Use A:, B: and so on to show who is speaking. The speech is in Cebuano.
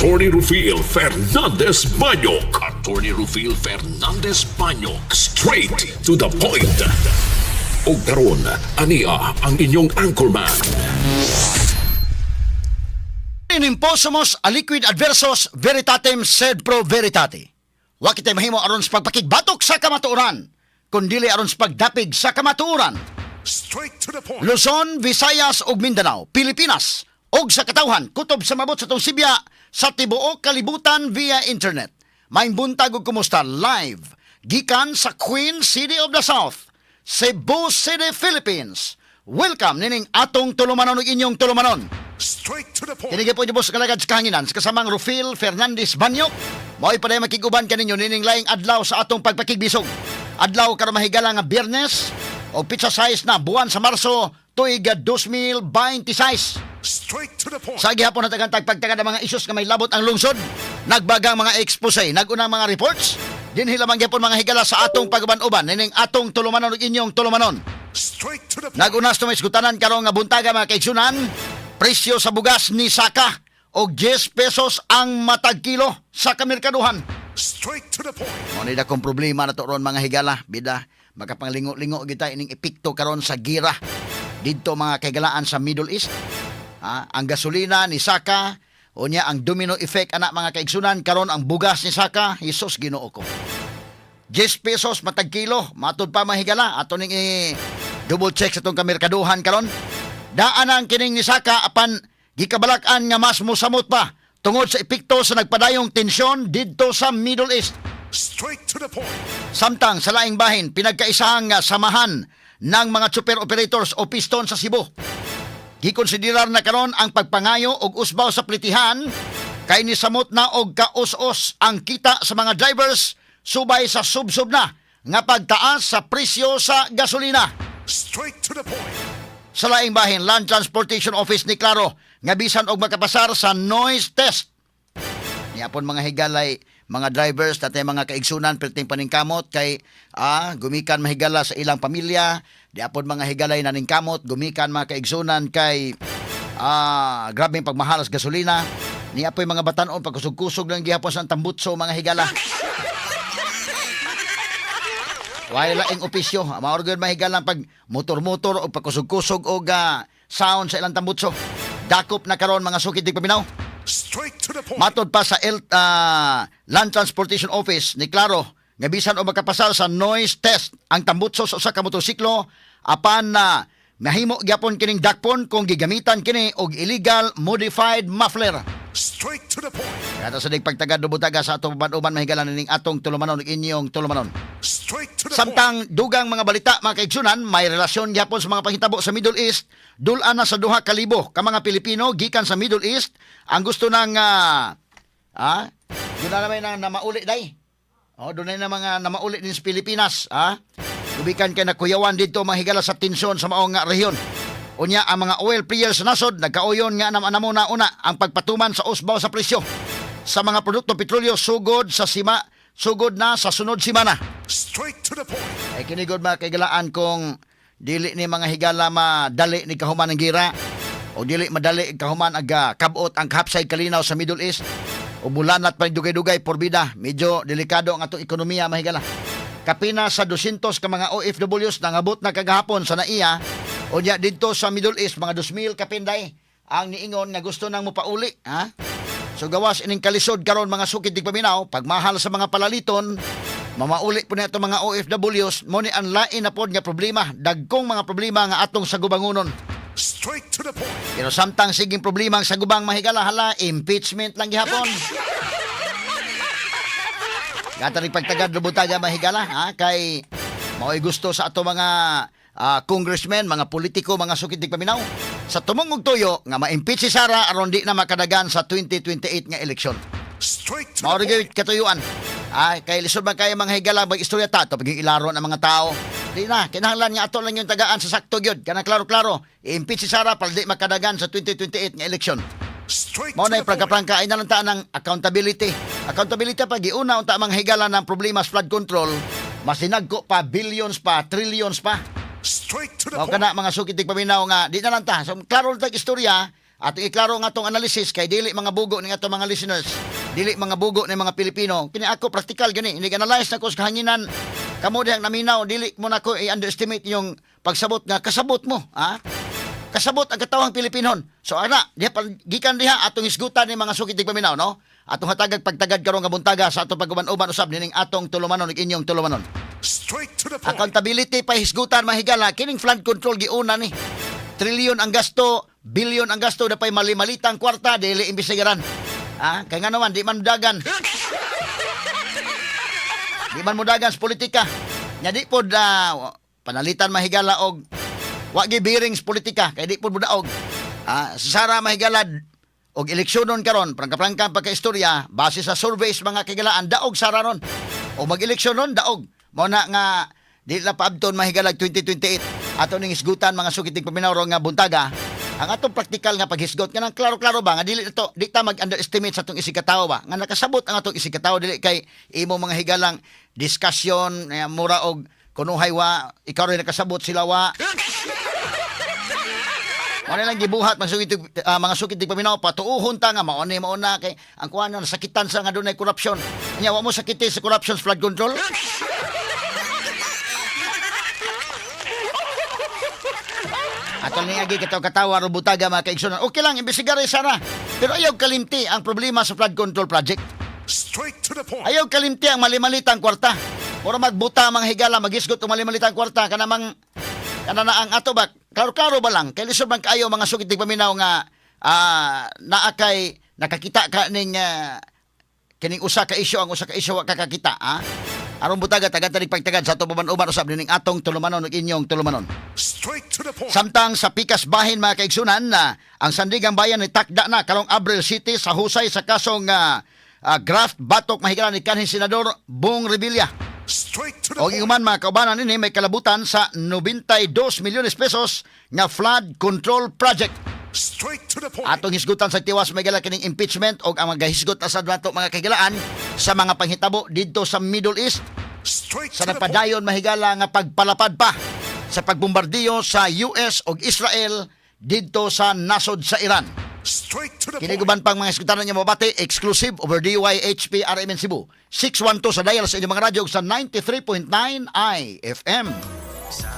A: Attorney Rufil Fernandez Banyok. Attorney Rufil Fernandez Banyok. Straight to the point. Og karon, ania ang inyong anchorman.
B: Imposumos aliquid adversos veritatem sed pro veritate. Wa kitay mahimo aron sa pagpakigbatok sa kamatuoran, kundili aron sa pagdapig sa kamatuoran.
A: Straight to the point.
B: Luzon, Visayas ug Mindanao, Pilipinas ug sa katawhan kutob sa mabot sa atong sibya sa tibuok kalibutan via internet. Maayong buntag ug kumusta live gikan sa Queen City of the South, Cebu City, Philippines. Welcome nining atong tulumanon ug inyong tulumanon.
A: Straight to the point.
B: Kini po boss kalagad sa kahanginan sa kasamang Rufil Fernandez Banyok. Mao'y paday makiguban kaninyo nining laing adlaw sa atong pagpakigbisog. Adlaw karon, mahigala, nga Biyernes o petsa 6 na buwan sa Marso tuig 2026.
A: Straight to the point.
B: Sa gihapon natagan pagtagad ang mga isyus nga may labot ang lungsod, nagbagang mga expose, nagunang mga reports, dinhi lamang gihapon, mga higala, sa atong pag-uban-uban nining atong tulumanon ug inyong tulumanon.
A: Straight to the point.
B: Nagunas to may isgutanan karong nga buntaga, mga kaigsunan, presyo sa bugas ni saka og 10 pesos ang matag kilo sa kamerkaduhan.
A: Straight to the point.
B: Mao ni dakong problema na to ron, mga higala, bida makapanglingo-lingo kita ining epekto karon sa gira didto, mga kahigalaan, sa Middle East. Ah, ang gasolina ni saka, unya ang domino effect ana, mga kaigsunan, karon ang bugas ni saka. Jesus, Ginoo ko. 10 pesos matag kilo. Matud pa, mahigala, ato ning i double check sa itong kamerkaduhan karon. Daan ang kining ni saka apan gikabalak-an nga mas mosamot pa tungod sa epekto sa nagpadayong tensyon didto sa Middle East.
A: Straight to the point.
B: Samtang sa laing bahin, pinagkaisahang samahan ng mga super operators o piston sa Cebu. Gikonsiderar na karon ang pagpangayo og usbaw sa plitihan kay nisamot na og kaus-os ang kita sa mga drivers subay sa subsob na nga pagtaas sa presyo sa gasolina.
A: Straight to the point.
B: Sa laing bahin, Land Transportation Office ni klaro nga bisan og makapasar sa noise test. Niapon, mga higalay, mga drivers natay mga kaigsunan perting paningkamot kay gumikan, mahigala, sa ilang pamilya. Diapon, mga higalay, naningkamot gumikan, mga kaigsunan, kay grabe ang pagmahal sa gasolina. Niapoy mga batanon pagkusog-kusog lang gihapon sa tambutso, mga higala. Way laing opisyo. Mao gyud, mahigala, pag motor-motor o pagkusog-kusog og sound sa ilang tambutso. Dakop na karon, mga sukid paminaw.
A: Straight to the point.
B: Matod pa sa Land Transportation Office ni klaro nga bisan og makapasar sa noise test ang tambutso sa usa ka motorsiklo apan na mahimo gyapon kining dakpon kung gigamitan kini og illegal modified muffler.
A: Straight to the point.
B: Kaya sa pagtagad butaga sa atong uban-uban, mahigala, ning atong tulumanon ug inyong tulumanon.
A: Straight to the point.
B: Samtang dugang mga balita, mga kaigsunan, may relasyon gyapon sa mga panghitabo sa Middle East, dul-an na sa 2,000 ka mga Pilipino gikan sa Middle East ang gusto nang doon na naman na mauli day. Oh, doon na mga namauli din sa Pilipinas, ah. Gumikan kay nakuyawan dito, mga higala, sa tensyon sa maong nga rehiyon. Unya ang mga oil players sa nasod nagkauyon nga namo na una ang pagpatuman sa usbaw sa presyo sa mga produkto petrolyo sugod na sa sunod semana.
A: Straight to the point.
B: Ay kinigod, mga kaigalaan, kung dili ni, mga higala, madali ni kahuman ang gira o dili madali kahuman ag kabot ang kahapsay kalinaw sa Middle East o bulanat pa dugay-dugay porbida, medyo delikado ang atong ekonomiya, mahigala. Kapina sa 200 ka mga OFWs nangabot na kagahapon sa NAIA. Unya didto sa Middle East, mga 2,000 kapinday ang niingon nga gusto nang mopauli, ha. So gawas ining kalisod karon, mga sukid tigpaminaw, pagmahal sa mga palaliton, mamauli po na itong mga OFWs, mo ni ang lain na pod nga problema, dagkong mga problema nga atong sagubangunon.
A: Straight to the point.
B: Pero samtang siging problema ang sagubang, mahigala, hala, impeachment lang gihapon. Gata rin pagtagad lubutaga, mahigala, ha, kay mao'y gusto sa ato mga congressmen, mga politiko, mga sukid paminaw. Sa tumong og tuyo nga ma-impeach si Sara aron di na makadagan sa 2028 nga eleksyon.
A: Straight to
B: Mao
A: the
B: rin
A: point.
B: katuyuan. Ay, kay lisod man kaya, mga higala, mag-istorya ta, to paging ilaro ng mga tao. Di na, kinahanglan nga ato lang yung tagaan sa sakto gyud. Kana klaro-klaro, i-impeach si Sara para di makadagan sa 2028 nga eleksyon.
A: Straight
B: Mao
A: to
B: na
A: the point.
B: prangka-prangka ay nalang ta ng accountability. Accountability pag giuna unta, mga higala, ng problema sa flood control, mas sinagko pa, billions pa, trillions pa.
A: Straight to the
B: Mao
A: point.
B: kana, mga sukid paminaw, nga di na lang ta. So klaro tag istorya, Atong iklaro nga atong analysis kay dili mga bugo ning atong mga listeners, dili mga bugo ni mga Pilipino. Kini ako praktikal gani, ini-analyze na ko sa kahanginan. Kamo dihang naminaw, dili mo nako i-underestimate yung pagsabot nga kasabot mo, ha? Kasabot ang katawang Pilipinon. So ana, diha gikan diha atong hisgutan ni mga sukit paminaw, no? Atong hatagag pagtagad karong nga buntaga sa atong pag-uban-uban usab nining atong tulumanon ug inyong tulumanon.
C: Straight to the point.
B: Accountability pa hisgutan, mahigala, kining flood control giuna ni. Trilyon ang gasto, bilyon ang gasto, dapay mali-malitang kwarta dili imbestigaran. Ah, kay nga naman di man dagan. Di man modagan sa politika. Nya di pod panalitan, mahigala, og wa gi bearings politika kay di pod modaog. Ah, si Sara, mahigala, og eleksyonon karon, prangka-prangka ang pagkaistorya base sa surveys, mga kahigalaan, daog Sara ron. O mag-eleksyon daog. Mao na nga di na paabton, mahigala, 2028. Ato ning hisgutan, mga sukit tig paminaw, nga buntaga ang atong praktikal nga paghisgot nga nang klaro-klaro ba nga dili to di ta mag-underestimate sa atong isigkatawo ba nga nakasabot ang atong isigkatawo, dili kay imo mga higalang discussion mura og kunuhay wa ikaw rin nakasabot, sila wa. Mao na lang gibuhat mga sukit tig paminaw, patuuhon ta nga mao ni mao na kay ang kuan na sakitan sa nga dunay korupsyon. Nya wa mo sakiti sa corruption sa flood control? Atol ni agi katawa katawa butaga, mga kaigsunan. Okay lang imbestigar sana. Pero ayaw kalimti ang problema sa flood control project.
C: Straight to the point.
B: Ayaw kalimti ang mali-malitang kwarta. Mura magbuta mga higala, magisgot ang mali-malitang kwarta kana mang kana na ang ato ba? Klaro-klaro ba lang? Kay lisod man kaayo, mga sukit tig paminaw, nga naa kay nakakita ka ning kining usa ka isyu, ang usa ka isyu wa ka kakita, ha? Aron butaga tagan tanig pagtagad sa atong uban usab nining atong tulumanon ug inyong tulumanon.
C: Straight to the point.
B: Samtang sa pikas bahin, mga kaigsunan na ang Sandigan Bayan ni takda na karong Abril 7 sa husay sa kasong graft batok, mahigala, ni kanhi Senador Bong Revilla.
C: Straight to the
B: O
C: point.
B: human, mga kaubanan, ini may kalabutan sa 92 milyones pesos nga flood control project.
C: Straight to the point.
B: Atong hisgutan sa tiwas, may kining impeachment og ang magahisgot na sad nato, mga kahigalaan, sa mga panghitabo didto sa Middle East
C: Straight
B: sa
C: to the point.
B: nagpadayon, mahigala, nga pagpalapad pa sa pagbombardiyo sa US ug Israel didto sa nasod sa Iran.
C: Straight to the
B: Kini
C: point.
B: guban pang mga iskutanan niyo mabati exclusive over DYHP RMN Cebu. 612 sa dial sa inyong mga radyo ug sa 93.9 IFM.
D: Sa